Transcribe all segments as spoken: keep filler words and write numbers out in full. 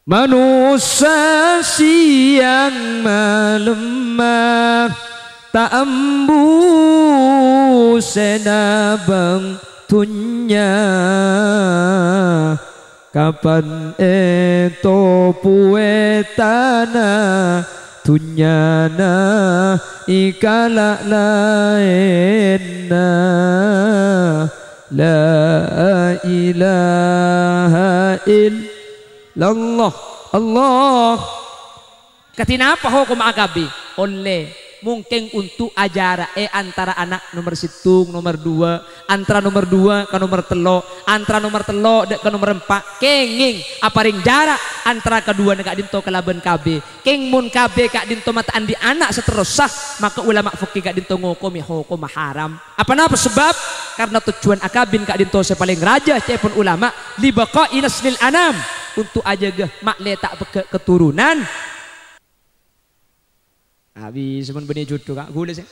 Manossa sèyang malemma ta' ambu sè nabâng dhunnya. Kapan ètopoè tana dhunnyana èkala' laènna. La ilaha illallah. Allah. Kadhi napa hokomma A K B? Ollè. Mungkin onto' ajhârâ'è antara ana' nomer sèttong, nomer duwâ', antara nomer duwâ' ka nomer tello', antara nomer tello' dâ' ka nomer empa'. Kèngèng aparèng jhârâ' antara kaduwâna ka'dinto kalabân K B. Kèng mon K B ka'dinto ma' ta' andi' ana' saterrossa, maka ulama fikih ka'dinto ngokomè hokomma haram. Apa napa sebab? Karena tojjhuwân akabin ka'dinto sè palèng rajâ ca'èpon ulama, "Li baqa'i naslil anam", onto' ajâgâ ma'lè ta' pegghâ' katoronan. Abis mon bânnè jhudhu, Ka', ghulâ sè,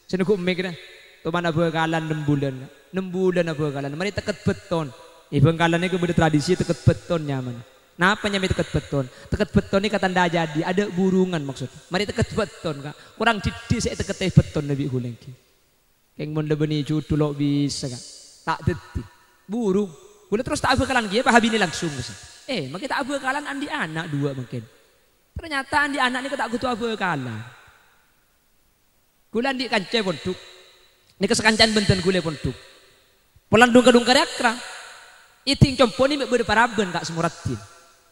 sè neggu' mik, Ka'. Toman abhâkalan nem bulân, Ka'. Nem bulân abhâkalan. Marè tekket bâtton. È Bhângkalan nèko bâdâ tradisi tekket bâtton nyamana. Napa nyamaè tekket bâtton? Tekket bâtton nèka tandhâ ajhâdhi, adâ' burungan maksud. Marè tekket bâtton, Ka'. Korang dhiddhi' sè ètekkettè bâtton bi' ghulâ èngghi. Kèng mon la bânnè jhudhu lo' bisa, Ka'. Ta' dhâddhi. Burung. Ghulâ terros ta' abhâkalan kèya, pas abinè langsung, Ka'. Eh, makè ta' abhâkalan andi' ana' duwâ' mangkèn. Ternyata andi' ana' nèka ta' kodhu abhâkalan. Ghulâ andi' kanca è pondhuk. Nèka sakanca'an bân dân ghulâ è pondhuk. Polana dhung-kadhung karè akrab. Èdhing compo'na mè' bâdâ paraban, Ka', sè mo raddhin.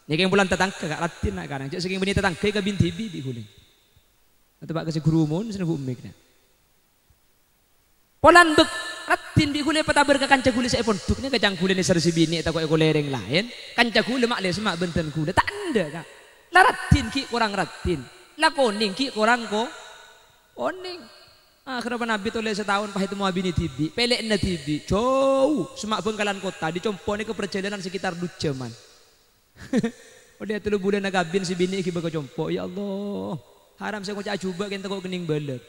Nèka kèng polana tatangghâ, Ka', raddhin na' karang. Jhâ' sakèng bânnè tatangghâ èkabin dhibi' bi' ghulâ. Ataba ka sè ghârumon sè neggu' mik, Ka'. Polana bâk raddhin bi' ghulâ èpatabâr ka kanca ghulâ sè è pondhuk nèka, ca'na ghulâ nèser sè binè' tako' èkolè rèng laèn. Kanca ghulâ ma'lè semma' bân dân ghulâ. Ta' endâ', Ka'. La raddhin ghi' korang raddhin. La konèng ghi' korang ko-, konèng. Akhèrra panabit ollè sataon pas ètemmo abinè dhibi', pèlè'na dhibi'. Jhâu, semma' Bhângkalan Kottha, dhi compo' nèka parjhâlânan sekitar du jhâman. Ollè tello bulân akabin sè binè' ghi' bâkal compo'. Ya Allah, haram sè ngoca'a jhubâ' kèng tako' kennèng bâlât.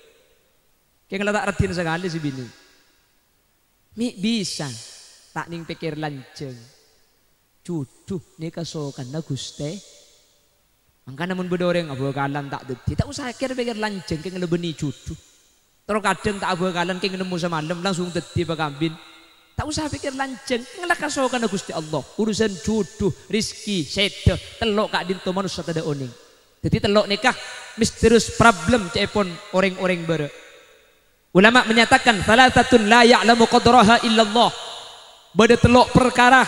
Kèng la ta' raddhin sakalè sè binè'. Mè' bisa, ta' nèng pèkkèr lanjhâng. Jhudhu nèka sokanna Ghustè. Mangkana mon bâdâ orèng abhâkalan ta' dhâddhi, ta' osa kèr-pèkkèr lanjhâng kèng la bânnè jhudhu. Terro kadhâng ta' abhâkalan kèng nemmo samalem langsung dhâddhi pakabin. Ta' osa pèkkèr lanjhâng, kèng la kasokanna Ghustè Allah. Urusan jhudhu, rejhekkè, sèdhâ, tello' ka'dinto manossa tadâ' onèng. Dhâddhi tello' nèka misterius problem ca'èpon orèng-orèng bârâ'. Ulama menyatakan, "Tsalasatun la ya'lamu qadraha illallah." Bâdâ tello' parkara.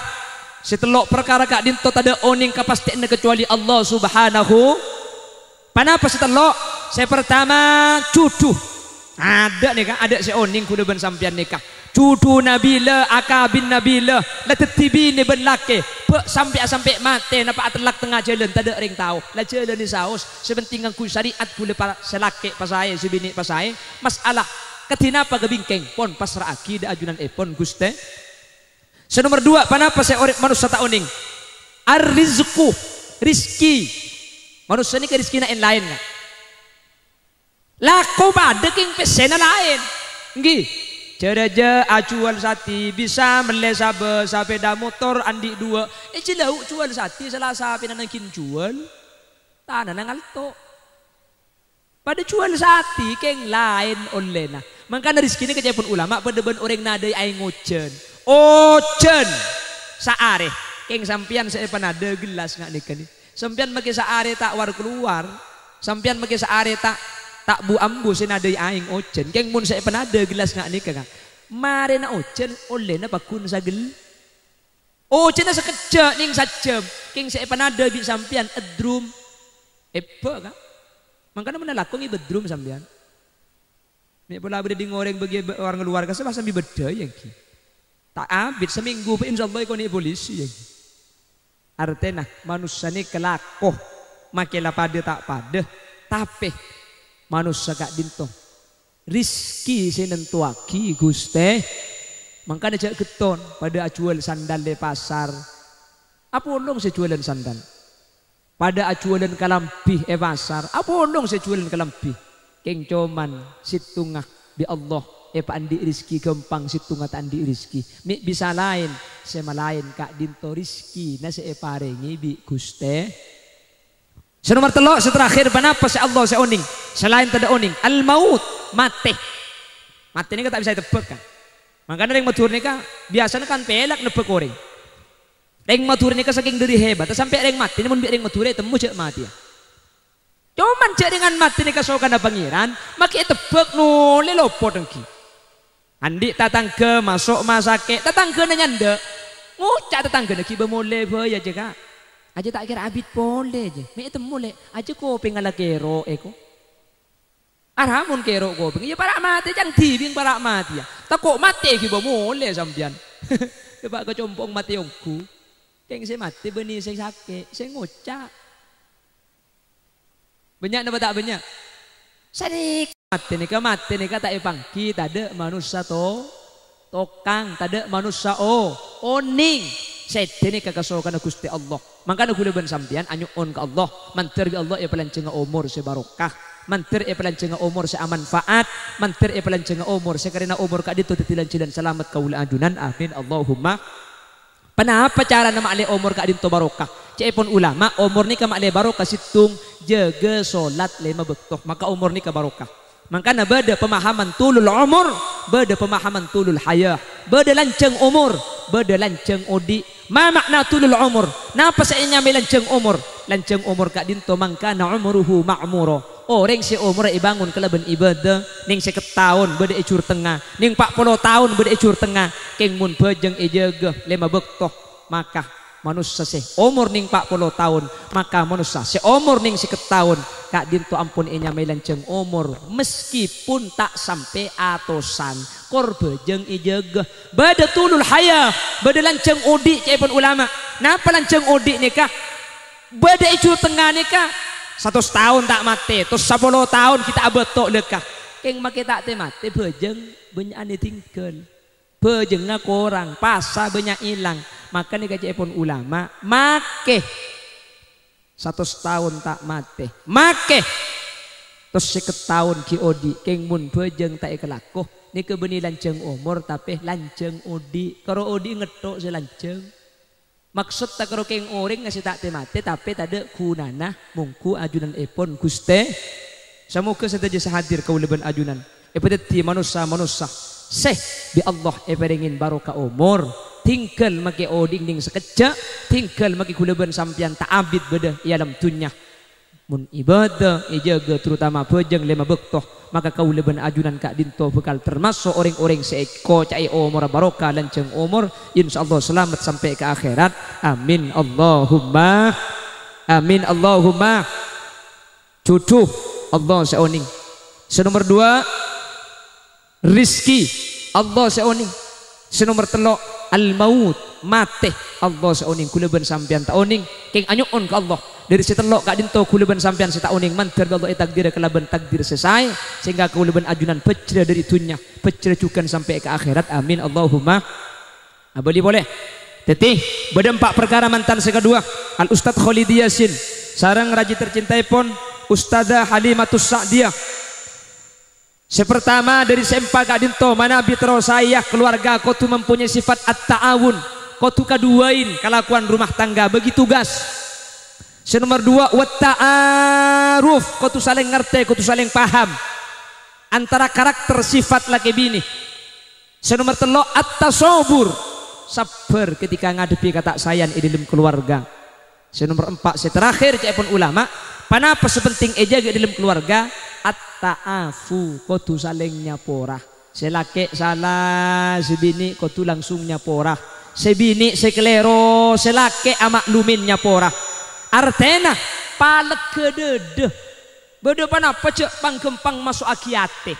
Sè tello' parkara ka'dinto tadâ' onèng kapastèyanna kacobâli Allah Subhanahu. Panapa sè tello'? Sè partama, jhudhu. Adâ' nèka, adâ' sè onèng ghulâ bân sampèyan nèka. Jhudhuna bilâ, akabinna bilâ, la dhâddhi binè bân lakè. Bâ' sampè'-sampè' matè napa atellak tengnga jhâlân, tadâ' rèng tao. La jhâlâna saos, sè pentèng ngangghuy syariat ghulâ pa-, sè lakè pasaè, sè binè pasaè. Masalah kadhi napa ghâbingkèng, pon pasra'aghi dâ' ajunanèpon Ghustè. Sè nomer duwâ', panapa sè orè-, manossa ta' onèng? Ar-rizqu, rejhekkè. Manossa nèka rejhekkèna èn-laèn, Ka'. Lako padâ kèng pèssèna laèn. Èngghi. Jhâ-rajhâ ajhuwâl satè bisa mellè sabâ, sapèda motor andi' duwâ'. È Cilauk jhuwâl satè sala sapèna nangghing jhuwâl. Tanana ngalto'. Padâ jhuwâl satè kèng laèn ollèna. Mangkana rejhekkèna kaca'èpon ulama padâ bân orèng nadâi aèng ojhân. Ojhân! Saarè. Kèng sampèyan sè èpanadâ gellas nga' nèka nè. Sampèyan makè saarè ta' war-kalowar. Sampèyan makè saarè ta', ta' bu-ambu sè nadâi aèng ojhân. Kèng mon sè èpanadâ gellas nga' nèka, Ka'. Marèna ojhân, ollèna paggun sagel-, ojhânna sakejjhâ' nèng sajjhâm. Kèng sè èpanadâ bi' sampèyan eddrum. Ebbâ, Ka'. Mangkana mon alako ngibâ eddrum sampèyan. Mè' pola bâdâ ding orèng bâgi bâ-, war-ngalowar ka sè pas sambi bâdâ, ya, èngghi. Ta' abit, samènggu, Pak, insyaallah èkonè' polisi, ya, èngghi. Artèna, manossa nèka lako, makè la padâ ta' padâ, tapè manossa ka'dinto rejhekkè sè nantowaghi Ghustè. Mangkana jhâ' ghetton, padâ ajhuwâl sandal è pasar. Apolong sè jhuwâlân sandal. Padâ ajhuwâlân kalambhi è pasar, apolong sè jhuwâlân kalambhi. Kèng coma sèttonga bi' Allah èpaandi' rejhekkè ghâmpang, sèttonga ta' andi' rejhekkè. Mè' bisa laèn, sè malaèn ka'dinto rejhekkèna sè èparèngè bi' Ghustè. Sè nomer tello', sè terakhir, ponapa sè Allah sè onèng, sè laèn tadâ' onèng? Al-maut, matè. Matè nèka ta' bisa ètebbhâk, kan? Mangkana rèng Madhurâ nèka biyasana kan pèlak nebbhâk orèng. Rèng Madhurâ nèka sakèng dhâri hebatta sampè' rèng matè nèka mon bi' rèng Madhurâ ètemmo jhâ' matèya. Coma jhâ' rèngan matè nèka sokana Pangèran, makè ètebbhâk nolè lopot èngghi. Andi' tatangghâ maso' masakè', tatangghâna nyandhâ'. Ngoca' tatangghâna, "Ghibâ molè bhâi, jâ, Ka'. Ajâ ta' kèra abit polè, jâ. Mè' ètemmo, Lè'. Ajâ kopèngnga la kèro', èko." Ara mon kèro' kopèng, iyâ para' matè, can dhibi' para' matèya. Tako' matè ghibâ molè sampèyan. Coba' ka compo'na matè ongghu. Kèng sè matè bânnè sè sakè', sè ngoca'. Bânnya' napa ta' bânnya'? Sanèka matè nèka, matè nèka ta' èpangghi, tadâ' manossa to-, tokang, tadâ' manossa o-, onèng. Sèdhâ nèka kasokana Ghustè Allah. Mangkana ghulâ bân sampèyan anyo'on ka Allah, mandhâr bi' Allah èpalanjhângnga omor sè barokah, mandhâr èpalanjhângnga omor sè amanfaat, mandhâr èpalanjhângnga omor sè karèna omor ka'dinto dhâddhi lanjhâlân salamet kaulâ ajunan. Amin, Allahumma. Ponapa carana ma'lè omor ka'dinto barokah? Ca'èpon ulama, omor nèka ma'lè barokah sèttong, jâgâ solat lèma bâkto, maka omor nèka barokah. Mangkana bâdâ pemahaman tulul omor, bâdâ pemahaman tulul hayah, bâdâ lanjhâng omor, bâdâ lanjhâng odi'. Ma ma'na tulul omor? Napa sè ènyamaè lanjhâng omor? Lanjhâng omor ka'dinto mangkana umuruhu ma'muro. Orèng sè omorra èbângon kalabân ibâdâ, nèng sèket taon bâdâ è Jhur Tengnga, nèng pa' polo taon bâdâ è Jhur Tengnga, kèng mon bhâjâng èjâgâ lèma bâkto, maka manossa sè omor nèng pa' polo taon, maka manossa sè omor nèng sèket taon, ka'dinto ampon ènyamaè lanjhâng omor, meskipun ta' sampè' atosan, kor bhâjâng èjâgâ. Bâdâ tulul haya, bâdâ lanjhâng odi', ca'èpon ulama. Napa lanjhâng odi' nèka? Bâdâ è Jhur Tengnga nèka satos taon ta' matè, tos sapolo taon ghi' ta' abâto lèka. Kèng makè ta' tè-matè bhâjâng bânnya'an èdingghâl. Bhâjângnga korang, pasa bânnya' èlang. Maka nèka ca'èpon ulama, makè satos taon ta' matè. Makè tos sèket taon ghi' odi', kèng mon bhâjâng ta' èkalako. Nèka bânnè lanjhâng omor, tapè lanjhâng odi'. Karo odi' ngettok sè lanjhâng. Maksoddhâ karo kèng orèngnga sè ta' tè-matè, tapè tadâ' ghunana mongghu ajunanèpon Ghustè. Samoghâ sadhâjâ sè hadir kaulâ bân ajunan èpadhâddhi manossa-manossa sè bi' Allah èparèngè barokah omor, dingghâl makè odi' nèng sakejjhâ', dingghâl makè ghulâ bân sampèyan ta' abit bâdâ è alam dhunnya. Mon ibâdâ èjâgâ, terutama bhâjâng lèma bâkto, maka kaulâ bân ajunan ka'dinto bhâkal tamaso' orèng-orèng sè èkoca'è omorra barokah lanjhâng omor, insyaallah salamet sampè' ka akhèrat. Amin, Allahumma amin, Allahumma. Judhu, Allah sè onèng. Sè nomer dua, rizki, Allah sè onèng. Sè nomer tello', al-maut, matè, Allah sè onèng. Ghulâ bân sampèyan ta' onèng, kèng anyo'on ka Allah. Dhâri sè tello' ka'dinto ghulâ bân sampèyan sè ta' onèng, mandhâr bi' Allah ètakdirâ kalabân takdir sè saè, sehingga kaulâ bân ajunan bhâjhrâ dhâri dhunnya, bhâjhrâ jhughân sampè' ka akhèrat. Amin, Allahumma. Abâli polè. Dhâddhi, bâdâ empa' parkara mantan sè kaduwâ, Al Ustadz Khalidi Yasin sareng rajâ tercintaèpon Ustadzah Halimatus Sa'diyah. Sè partama dhâri sè empa' ka'dinto, manabi terro saè, ya, keluarga kodhu mempunyai sifat at-ta'awun, kodhu kaduwâin kalakowan rumah tangga, bagi tugas. Sè nomer duwâ', wat ta'aruf, kodhu salèng ngartè, kodhu salèng paham antara karakter sifat lakè binè. Sè nomer tello', at-tasobur, sabbhâr ketika ngadhebbhi katasaèyan è dhâlem keluarga. Sè nomer empa', sè terakhir, ca'èpon ulama, ponapa sè penting èjâgâ è dhâlem keluarga? At-ta'afu, kodhu salèng nyapora. Sè lakè' sala, sè binè' kodhu langsung nyapora. Sè binè' sè kalèro, sè lakè' ama'lumin nyapora. Artèna, palegghâ dhâdhâ. Bâdâ ponapa jhâ' pangghâmpang maso'aghi atè.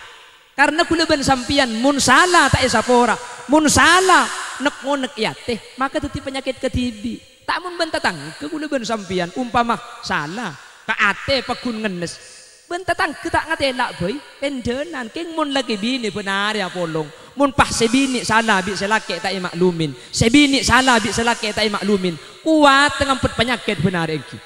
Karna ghulâ bân sampèyan mon sala ta' èsapora, mon sala nek-ngonek è atè, maka dhâddhi panyakèt kadhibi'. Ta' mon bân tatangghâ ghulâ bân sampèyan, ompama sala, ka atè pagghun ngennes. Bân tatangghâ ta' ngatèla' bhâi, pendhânan, kèng mon lakè binè bân arè apolong. Mon pas sè binè' sala bi' sè lakè' ta' èma'lumin, sè binè' sala bi' sè lakè' ta' èma'lumin, kowat ngampet panyakèt bân arè èngghi.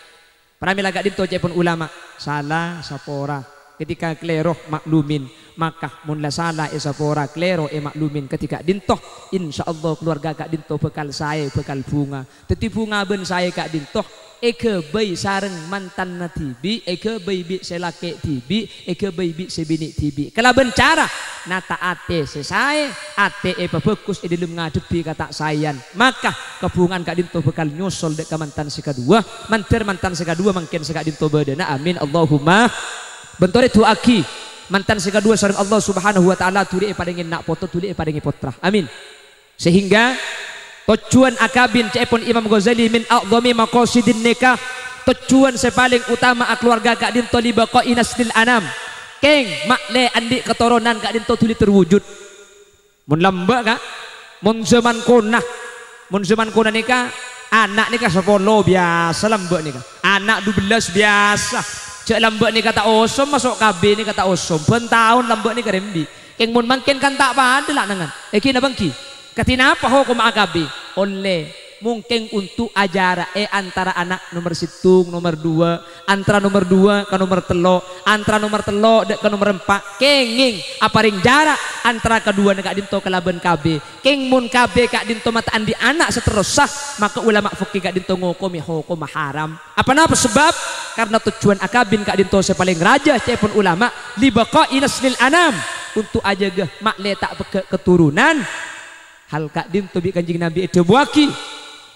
Pramèla ka'dinto ca'èpon ulama, sala sapora, ketika kalèro ma'lumin, maka mon la sala èsapora, kalèro èma'lumin kadhi ka'dinto, insyaallah keluarga ka'dinto bhâkal saè, bhâkal bhunga. Dhâddhi bhunga bân saè ka'dinto èghâbây sareng mantanna dhibi', èghâbây bi' sè lakè' dhibi', èghâbây bi' sè binè' dhibi'. Kalabân cara nata atè sè saè, atè èpabhâghus è dhâlem ngadhebbhi katasaèyan, maka kabhungaan ka'dinto bhâkal nyosol dâ' ka mantan sè kaduwâ, mandhâr mantan sè kaduwâ mangkèn sè ka'dinto bâdâna. Amin, Allahumma. Bân torè du'aaghi mantan sè kaduwâ sareng Allah Subhanahu wa Ta'ala, dhuli èparèngè na' poto, dhuli èparèngè pottra. Amin. Sehingga tojjhuwân akabin ca'èpon Imam Ghazali min a'dhami maqasidin nikah, tojjhuwân sè palèng utama akalowarga ka'dinto li baqa'i naslil anam, kèng ma'lè andi' katoronan ka'dinto dhuli terwujud. Mon lambâ', Ka', mon zaman kona, mon zaman kona nèka ana' nèka sapolo biyasa lambâ' nèka, ana' dubellâs biyasa, jhâ' lambâ' nèka ta' osom, maso' K B nèka ta' osom, bân taon lambâ' nèka rembi'. Kèng mon mangkèn kan ta' padâ la' nangan. Èngghi napa èngghi? Kadhi napa hokomma A K B? Ollè. Mungkin untuk ajârâ è antara ana' nomer sèttong, nomer duwâ', antara nomer duwâ' ka nomer tello', antara nomer tello' dâ' ka nomer empa', kèngèng aparèng jârâ' antara kaduwâna ka'dinto kalabân K B. Kèng mon K B ka'dinto mata andi' ana' saterrossa, maka ulama fikih ka'dinto ngokomè hokomma haram. Apa napa sebab? Karena tojjhuwân akabin ka'dinto sè palèng rajâ ca'èpon ulama, li baqa'i naslil anam, untuk ajâgâ ma'lè ta' pegghâ' katoronan. Hal ka'dinto bi' Kanjeng Nabi èdhâbuwâghi,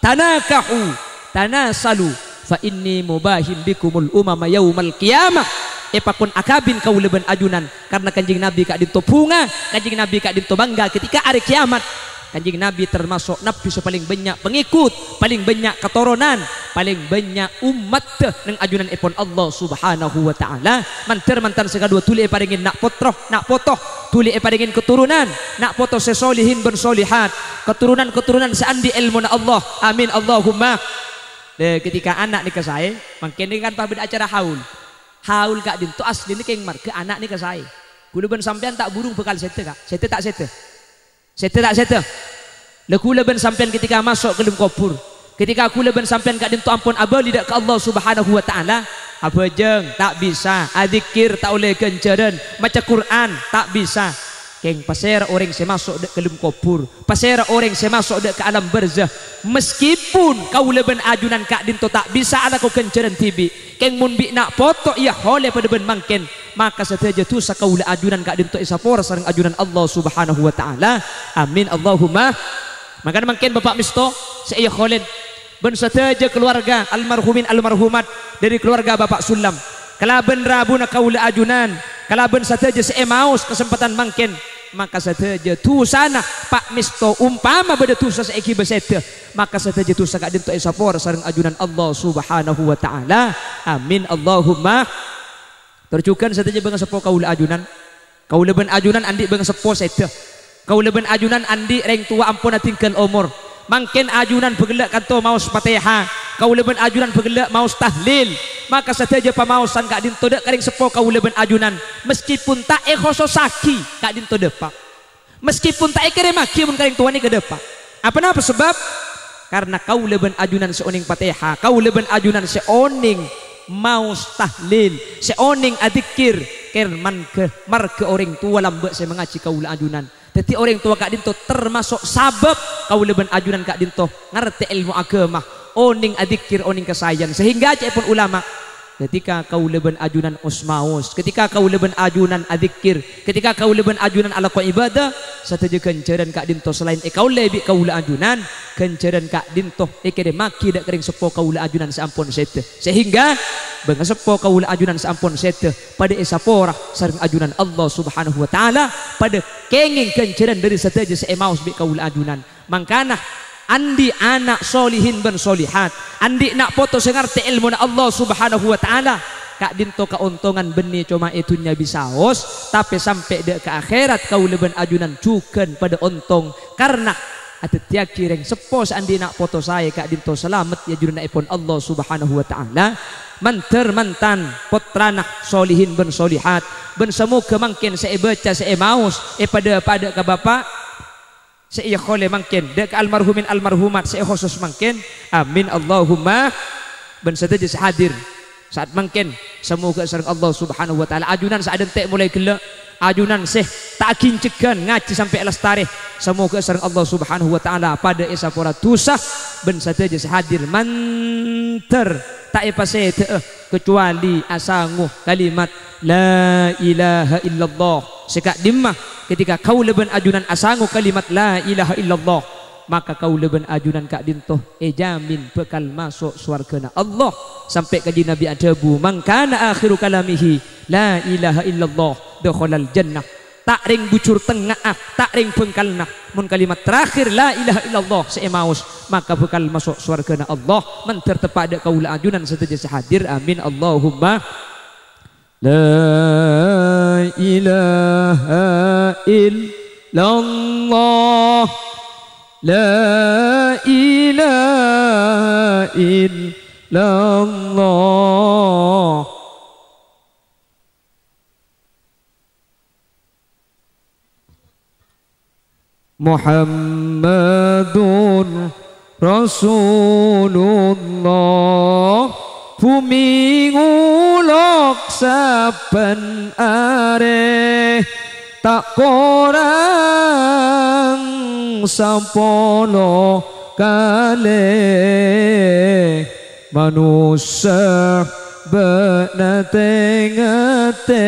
"Tanakahu, tanasalu, fa inni mubahin bikumul umama yaumal qiyamah." Èpakon akabin kaulâ bân ajunan, karna Kanjeng Nabi ka'dinto bhunga, Kanjeng Nabi ka'dinto bangga ketika arè kiyamat. Kanjeng Nabi termasuk nabi sè palèng bânnya' pangèkot, palèng bânnya' katoronan, palèng bânnya' ommaddhâ neng ajunanèpon Allah Subhanahu wa Ta'ala. Mandhâr mantan sè kaduwâ dhuli èparèngè na' potro, na' poto, dhuli èparèngè katoronan, na' poto sè solihin bân solihat, katoronan-katoronan sè andi' èlmona Allah. Amin, Allahumma. Lè, ketika ana' nèka saè, mangkèn nèka kan pabâdâ acara haul. Haul ka'dinto asli nèka kèng marghâ ana' nèka saè. Kaulâ bân sampèyan ta' burung bhâkal sèdhâ, Ka'. Sèdhâ ta' sèdhâ? Sèdhâ ta' sèdhâ? Lè, kaulâ bân sampèyan ketika maso' ka dâlem kobhur, ketika kaulâ bân sampèyan ka'dinto ampon abâli dâ' ka Allah Subhanahu wa Ta'ala, abhâjâng ta' bisa, adzikir ta' ollè ghânjhârân, maca Qur'an ta' bisa. Kèng, pasèra orèng sè maso' dâ' ka dâlem kobhur? Pasèra orèng sè maso' dâ' ka alam barzah? Meskipun kaulâ bân ajunan ka'dinto ta' bisa alako ghânjhârân dhibi', kèng mon bi' na' poto iyâ holè padâ bân mangkèn, maka sadhâjâ dhusa kaulâ ajunan ka'dinto èsapora sareng ajunan Allah Subhanahu wa Ta'ala. Amin, Allahumma. Mangkana mangkèn Bapa' Mesto sè èyaholèn, bân sadhâjâ kalowarga almarhumin almarhumat dâri kalowarga Bapa' Sulam, kalabân rabuna kaulâ ajunan, kalabân sadhâjâ sè èmaos kasempadhân mangkèn, maka sadhâjâ dhusana Pa' Mesto, ompama bâdâ dhusa sè èghibâ sèdhâ, maka sadhâjâ dhusa ka'dinto èsapora sareng ajunan Allah Subhanahu wa Ta'ala. Amin, Allahumma. Tor jhughân sadhâjâ bângaseppo kaulâ ajunan. Kaulâ bân ajunan andi' bângaseppo sèdhâ. Kaulâ bân ajunan andi' rèng towa ampon adhingghâl omor. Mangkèn ajunan bhâghellâ' kanto maos Fatèha. Kaulâ bân ajunan bhâghellâ' maos tahlil. Maka sadhâjâ pamaosan ka'dinto dâ' ka rèng seppo kaulâ bân ajunan, meskipun ta' èkhosossaghi ka'dinto dâpa'. Meskipun ta' èkèrèmmaghi mon ka rèng towa nèka dâpa'. Apa napa sebab? Karna kaulâ bân ajunan sè onèng Fatèha, kaulâ bân ajunan sè onèng maos tahlil, sè onèng adzikir, kèr mangghâ-, marghâ orèng towa lambâ' sè mangajhi kaulâ ajunan. Dhâddhi orèng towa ka'dinto termasuk sabâb kaulâ bân ajunan ka'dinto ngartè èlmo aghâma, onèng adzikir, onèng kasaèyan. Sehingga ca'èpon ulama, ketika kaulâ bân ajunan os-maos, ketika kaulâ bân ajunan adzikir, ketika kaulâ bân ajunan alako ibadah, sadhâjâ ghânjhârân ka'dinto salaèn èkaollè bi' kaulâ ajunan, ghânjhârân ka'dinto èkèrèmmaghi dâ' ka rèng seppo kaulâ ajunan sè ampon sèdhâ. Sehingga bângaseppo kaulâ ajunan sè ampon sèdhâ padâ èsapora sareng ajunan Allah Subhanahu wa Ta'ala, padâ kèngèng ghânjhârân dâri sadhâjâ sè èmaos bi' kaulâ ajunan. Mangkana, andi' ana' solihin bân solihat, andi' na' poto sè ngartè èlmona Allah Subhanahu wa Ta'ala, ka'dinto kaontongan bânnè coma è dhunnya bisaos, tapè sampè' dâ' ka akhèrat kaulâ bân ajunan jhughân padâ ontong, karna adhâddhiyâghi rèng seppo sè andi' na' poto saè ka'dinto salamet è ajunanèpon Allah Subhanahu wa Ta'ala, mandhâr mantan pottrana solihin bân solihat, bân samoghâ mangkèn sè èbâca, sè èmaos, èpadâpa'a dâ' ka Bapa', sè èyaholè mangkèn, dâ' ka almarhumin almarhumat sè èkhosos mangkèn. Amin, Allahumma. Bân sadhâjâ sè hadir. Sa'at mangkèn, samoghâ sareng Allah Subhanahu wa Ta'ala ajunan sè adhânte' molaè ghellâ', ajunan sè ta' aghingjeghân ngajhi sampè' lastarè. Samoghâ sareng Allah Subhanahu wa Ta'ala padâ èsapora dhusa bân sadhâjâ sè hadir mandhâr ta' èpasèdhâ'â kacobâli asango kalimat La ilaha illallah sè ka'dimma. Ketika kaulâ bân ajunan asango kalimat La ilaha illallah, maka kaulâ bân ajunan ka'dinto èjamin bhâkal maso' sowarghâna Allah. Sampè' Kanjeng Nabi adhâbu, "Man kana akhiru kalamihi la ilaha illallah, dakhalal jannah." Ta' rèng bujur tengnga'a, ta' rèng bhângkalna. Mon kalimat terakhir la ilaha illallah sè èmaos, maka bhâkal maso' sowarghâna Allah. Mandhâr teppa' dâ' kaulâ ajunan sadhâjâ sè hadir. Amin, Allahumma. La ilaha illallah. La ilaha illallah. Muhammadur Rasulullah. Bhumè ngolok sabbhân arè, ta' korang sapolo kalè. Manossa bâ'na tè-ngatè,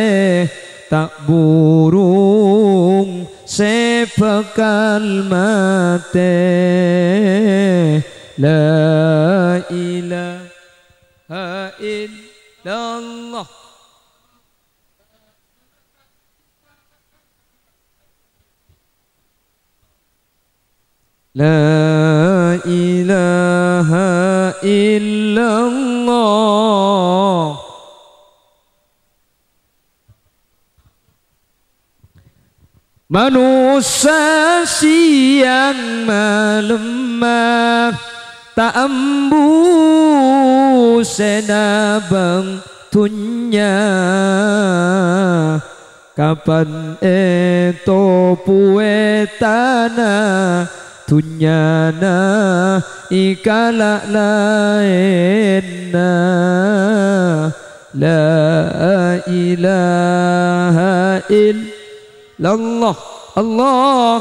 ta' burung sè bhâkal matè. La ilaha illallah. La ilaha illallah. Manossa sèyang malemma ta' ambu sè nabâng dhunnya. Kapan ètobuwè tana dhunnyana è kala' laènna. La ilaha illallah. Allah.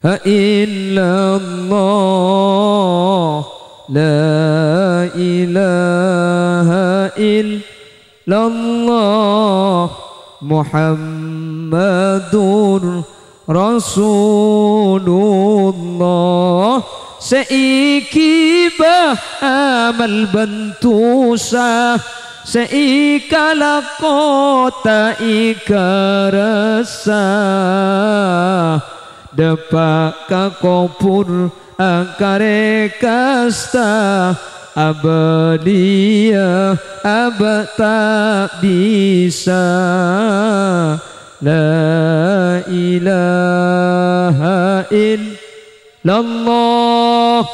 Ha illallah, la ilaha illallah, Muhammadur Rasulullah. Sè èghibâ amal bân dhusa, sè èkalako ta' èkarassa. Dâpa' ka kobhur akarè kasta, abâliyâ abâ' ta' bisa. La ilaha illallah.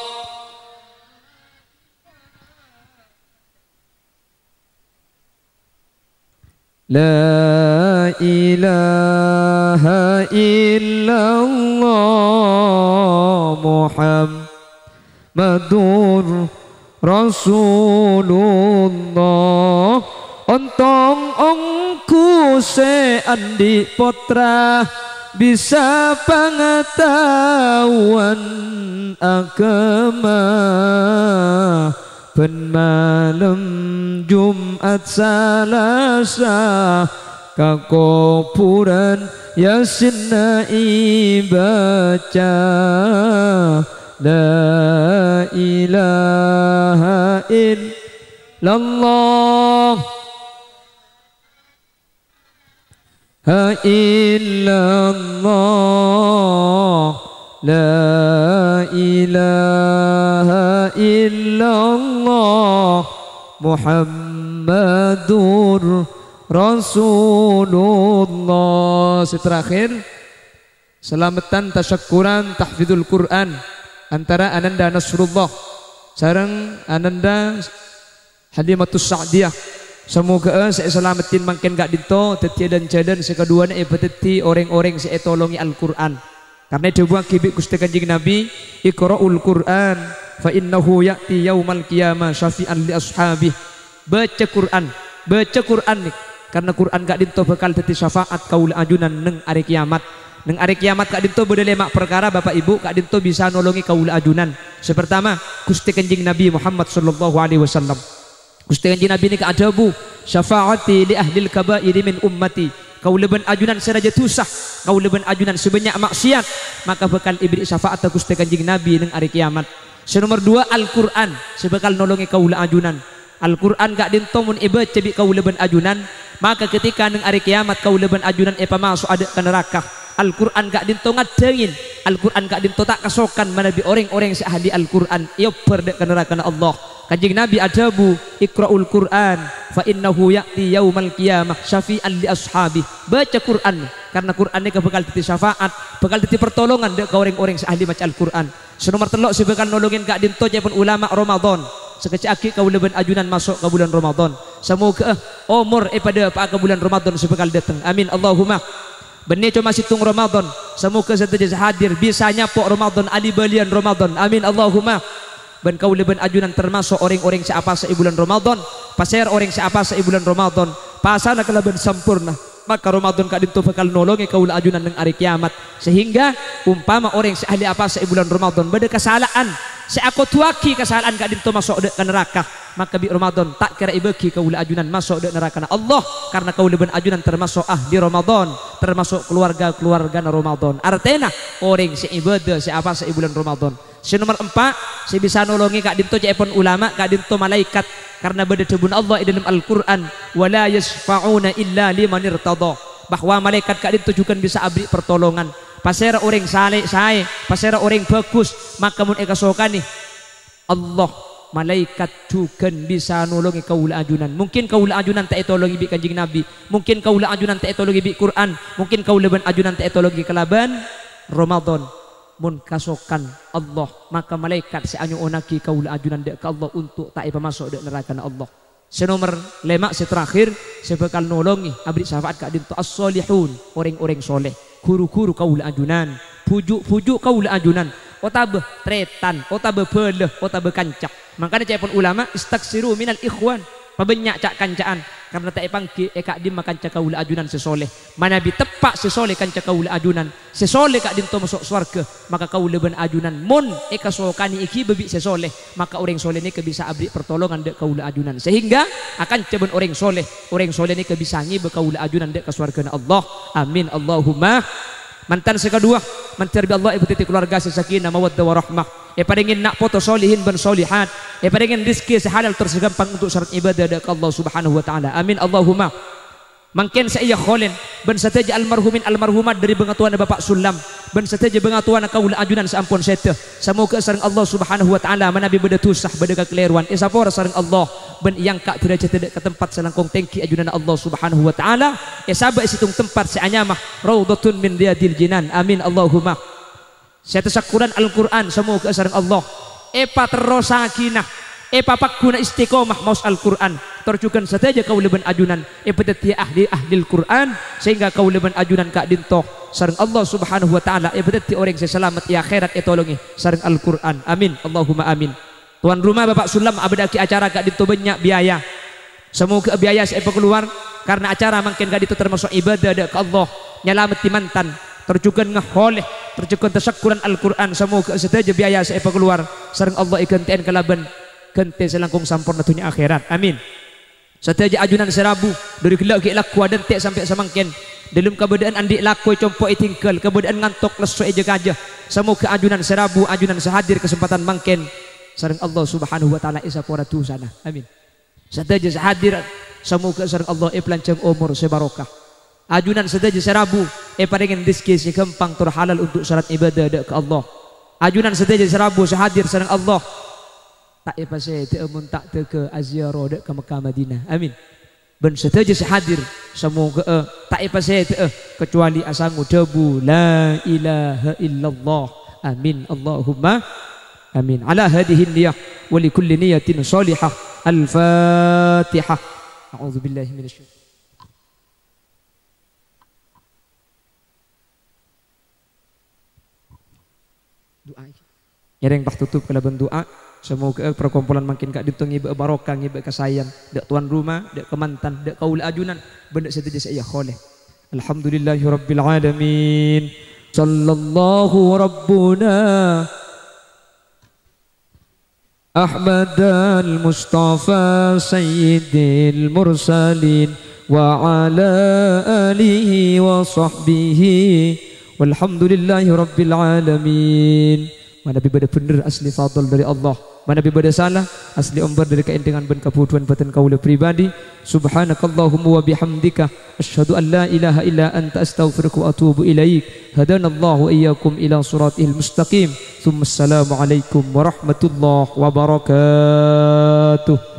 La ilaha illallah Muhammadur Rasulullah. Ontong ongghu sè andi' pottra bisa pangataowan aghâma. Bân malem Jum'at Salasa, ka kobhurân Yasinna èbâca. La ilaha illallah. Ha illallah, la ilaha illallah, Muhammadur Rasulullah. Sè terakhir, salameddhân tasyakkuran tahfidul Qur'an antara Ananda Nasrullah sareng Ananda Halimatus Sa'diyah. Samoghâ'â sè èsalameddhin mangkèn ka'dinto dhâddhiyâ lan-jhâlân sè kaduwâna èpadhâddhi orèng-orèng sè ètolongè Al-Qur'an. Karna èdhâbuwâghi bi' Ghustè Kanjeng Nabi, "Iqra'ul Qur'an, fa innahu ya'ti yaumal qiyamah syafi'an li ashabi." Baca Qur'an, baca Qur'an nè, karna Qur'an ka'dinto bhâkal dhâddhi syafaat kaulâ ajunan neng arè kiyamat. Neng arè kiyamat ka'dinto bâdâ lèma' parkara, Bapa' Ibu, ka'dinto bisa nolongè kaulâ ajunan. Sè partama, Ghustè Kanjeng Nabi Muhammad sallallahu alaihi wasallam. Ghustè Kanjeng Nabi nèka adhâbu, "Syafa'ati li ahlil kaba'iri min ummati." Kaulâ bân ajunan sè rajâ dhusa, kaulâ bân ajunan sè bânnya' ma'siyat, maka bhâkal èberri' syafa'atta Ghustè Kanjeng Nabi neng arè kiyamat. Sè nomer duwâ', Al-Qur'an sè bhâkal nolongè kaulâ ajunan. Al-Qur'an ka'dinto mon èbâca bi' kaulâ bân ajunan, maka ketika neng arè kiyamat kaulâ bân ajunan èpamaso' adâ' ka naraka. Al-Qur'an ka'dinto ngaddhângin, Al-Qur'an ka'dinto ta' kasokan manabi orèng-orèng sè ahli Al-Qur'an èobbhâr dâ' ka narakana Allah. Kanjeng Nabi adhâbu, "Iqra'ul Qur'an, fa innahu ya'ti yaumal qiyamah syafi'an li ashabi." Baca Qur'an, karna Qur'an nèka bhâkal dhâddhi syafaat, bhâkal dhâddhi partolongan dâ' ka orèng-orèng sè ahli maca Al-Qur'an. Sè nomer tello' sè bhâkal nolongè ka'dinto ca'èpon ulama Ramadan. Sakejjhâ' aghi' kaulâ bân ajunan maso' ka bulân Ramadan. Samogâ'â omor èpadâpa'a ka bulân Ramadan sè bhâkal dâteng. Amin, Allahumma. Bânnè coma sèttong Ramadan. Samogâ sadhâjâ sè hadir bisa nyapo' Ramadan, ali-bâliyân Ramadan. Amin, Allahumma. Bân kaulâ bân ajunan tamaso' orèng-orèng sè apasa è bulân Ramadan. Pasèra orèng sè apasa è bulân Ramadan, pasana kalabân samporna, maka Ramadan ka'dinto bhâkal nolongè kaulâ ajunan neng arè kiyamat. Sehingga, umpama orèng sè ahli apasa è bulân Ramadan bâdâ kasala'an sè akoduwâghi kasala'an ka'dinto maso' dâ' ka naraka, maka bi' Ramadan ta' kèra èbâghi kaulâ ajunan maso' dâ' narakana Allah, karna kaulâ bân ajunan tamaso' ahli Ramadan, tamaso' kalowarga-kalowargana Ramadan. Artèna, orèng sè ibâdâ sè apasa è bulân Ramadan. Sè nomer empa', sè bisa nolongè ka'dinto ca'èpon ulama, ka'dinto malaèkat, karna bâdâ dhâbuna Allah è dâlem Al-Qur'an, "Wa la yasyfa'una illa liman irtadha," bahwa malaèkat ka'dinto jhughân bisa aberri' partolongan. Pasèra orèng salè-, saè, pasèra orèng bhâghus, maka mon èkasokanè Allah, malaèkat jhughân bisa nolongè kaulâ ajunan. Mungkin kaulâ ajunan ta' ètolongè bi' Kanjeng Nabi, mungkin kaulâ ajunan ta' ètolongè bi' Qur'an, mungkin kaulâ bân ajunan ta' ètolongè kalabân Ramadan. Mon kasokan Allah, maka malaèkat sè anyo'onnaghi kaulâ ajunan dâ' ka Allah onto' ta' èpamaso' dâ' narakana Allah. Sè nomer lèma', sè terakhir, sè bhâkal nolongè aberri' syafaat ka'dinto as-solihun, orèng-orèng soleh, ghuru-ghuru kaulâ ajunan, bhuju'-bhuju' kaulâ ajunan, otabâ tarètan, otabâ bhâlâ, otabâ kanca. Mangkana ca'èpon ulama, "Istaksiru minal ikhwan," pabânnya' ca'-kanca'an, karna ta' èpangghi è ka'dimma kanca kaulâ ajunan sè soleh. Manabi teppa' sè soleh kanca kaulâ ajunan, sè soleh ka'dinto maso' sowarghâ, maka kaulâ bân ajunan mon èkasokanè èghibâ bi' sè soleh, maka orèng soleh nèka bisa aberri' partolongan dâ' kaulâ ajunan. Sehingga akanca bân orèng soleh, orèng soleh nèka bisa ngibâ kaulâ ajunan dâ' ka sowarghâna Allah. Amin, Allahumma. Mantan sè kaduwâ, mandhâr bi' Allah èbâdâddhi kalowarga sè sakinah, mawaddah, warahmah. Èparèngè na' poto solihin bân solihat. Èparèngè rejhekkè sè halal tor sè ghâmpang onto' sarat ibâdâ dâ' ka Allah Subhanahu wa Ta'ala. Amin, Allahumma. Mangkèn sè èyakhulèn bân sadhâjâ almarhumin almarhumat dâri bângatowana Bapa' Sullam, bân sadhâjâ bângatowana kaulâ ajunan sè ampon sèdhâ. Samogâ sareng Allah Subhanahu wa Ta'ala manabi bâdâ dhusa, bâdâ kakalèrowan, èsapora sareng Allah, bân èangka' dârâjhâddhâ dâ' ka tempat sè langkong tèngghi è ajunanna Allah Subhanahu wa Ta'ala, èsabâ' è sèttong tempat sè anyama Raudhatun min Riyadil Jinan. Amin, Allahumma. Sè tasakkoran Al-Qur'an, samogâ sareng Allah èpaterrossaghina, èpapagghuna istiqomah maos Al-Qur'an, tor jhughân sadhâjâ kaulâ bân ajunan èpadâddhiyâ ahli-ahlil Qur'an, sehingga kaulâ bân ajunan ka'dinto sareng Allah Subhanahu wa Ta'ala èpadâddhi orèng sè salamet è akhèrat ètolongè sareng Al-Qur'an. Amin, Allahumma amin. Tuan rumah Bapa' Sullam abâdâ'âghi acara ka'dinto bânnya' biaya. Samogâ biaya sè èpakalowar karna acara mangkèn ka'dinto tamaso' ibâdâ dâ' ka Allah, nyalameddhi mantan, tor jhughân ngaholè, tor jhughân tasakkoran Al-Qur'an. Samogâ sadhâjâ biaya sè èpakalowar sareng Allah èghântè'an kalabân ghântè sè langkong samporna dhunnya akhèrat. Amin. Sadhâjâ ajunan sè rabu, dâri ghellâ' ghi' lagghu adântè' sampè' samangkèn, dâlem kabâdâ'ân andi' lako è compo' ètinggal, kabâdâ'ân ngantok lesso è jâ-kajâ. Samogâ ajunan sè rabu, ajunan sè hadir kasempadhân mangkèn, sareng Allah Subhanahu wa Ta'ala èsapora dhusana. Amin. Sadhâjâ sè hadir, samogâ sareng Allah èpalanjhâng omor sè barokah. Ajunan sadhâjâ sè rabu, èparèngè rejhekkè sè ghâmpang tor halal onto' sarat ibâdâ dâ' ka Allah. Ajunan sadhâjâ sè rabu sè hadir sareng Allah, ta' èpasèdhâ'â mon ta' dâgghâ aziarah dâ' ka Mekkah Madinah. Amin. Bân sadhâjâ sè hadir, samogâ'â ta' èpasèdhâ'â kacobâli asango dhâbu, "La ilaha illallah." Amin. Allahumma amin. Ala hadhihi niyah wa li kulli niyatin shalihah. Al-Fatihah. A'udzubillahi minasyaitonir Du'a. Ngèrèng patotop kalabân du'a. Samoghâ perkumpulan mangkèn ka'dinto ngèbâ'â barokah, ngèbâ'â kasaèyan. Dâ' towan roma, dâ' kamantan, dâ' kaulâ ajunan, bân dâ' sadhâjâ sè èyakhole. Alhamdulillahirabbil alamin. Sallallahu rabbuna Ahmadal Mustafa Sayyidil Mursalin wa ala alihi wa sahbihi walhamdulillahi rabbil alamin. Manabi bâdâ bhendher asli fadl dâri Allah. Manabi bâdâ sala asli ombâr dâri kaèndhengan bân kabhudhuwân bâdân kaulâ pribadi. Subhanakallahumma wa bihamdika. Asyhadu an la ilaha illa anta astaghfiruka wa atubu ilaik. Hadanallahu wa iyyakum ila siratihil mustaqim. Tsumma assalamualaikum warahmatullahi wabarakatuh.